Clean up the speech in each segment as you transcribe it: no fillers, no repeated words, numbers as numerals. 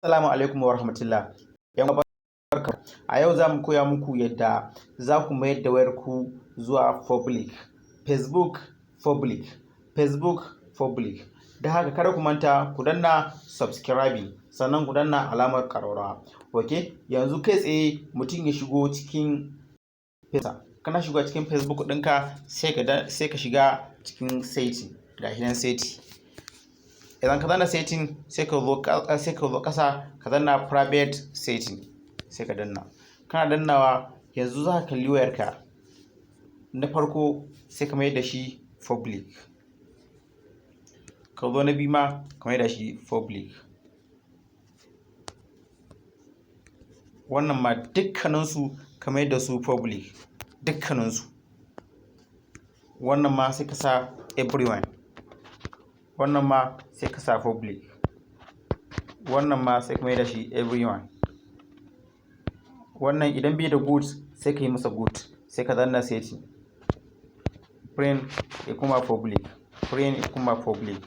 Assalamu alaikum wa rahmatullah. 'Yan barka. A yau za mu koya muku yadda za ku mayar da wayarku zuwa public. Facebook public. Facebook public. Da haka kada ku manta ku danna subscribing, sannan ku danna alamar ƙararrawa. Ok, yanzu kai tsaye mutum ya shigo cikin, kana shiga cikin Facebook ɗinka, sai ka shiga cikin setting. Ga shi nan setting. Idan ka danna setting, sai ka zo ƙasa ka danna private setting, sai ka danna. Kana dannawa, yanzu za ka kalli wayarka. Na farko sai ka mayar da shi public. Ka zo na biyu ma ka mayar da shi public. Wannan ma dukkaninsu ka mayar da su public. Dukkaninsu. Wannan ma sai ka sa everyone. Wannan ma sai ka sa public. Wannan ma sai ka mayar da shi everyone. Wannan idan bai da good, sai ka yi masa good, sai ka danna setting. Friend ya koma public. Friend ya koma public.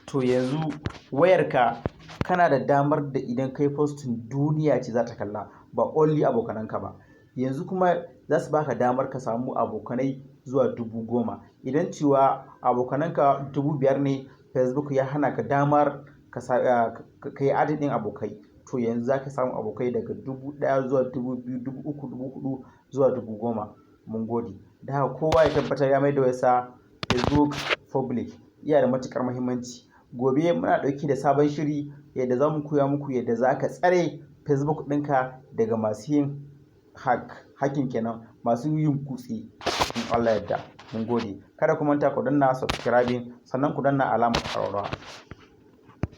To yanzu wayarka kana da damar da idan ka yi posting, duniya ce za ta kalla, ba only abokananka ba. Yanzu kuma za su baka damar ka samu abokanai zuwa 10,000. Idan cewa abokananka 5,000 ne, Facebook ya hana ka damar ka yi adding ɗin abokai. To yanzu za ka samu abokai daga 1,000 zuwa 2,000, 3,000, 4,000 zuwa 10,000. Mun gode. Da haka kowa ya tabbatar ya mai da wayarsa Facebook public. Iya da matuƙar muhimmanci. Gobe muna ɗauke da sabon shiri yadda za mu koya muku yadda za ka tsare Facebook ɗinka daga masu yin hack, hacking kenan, masu yin kutse, in Allah ya yarda. Mun gode. Kada ku manta ku danna subscribing, sannan ku danna alamar ƙararrawa.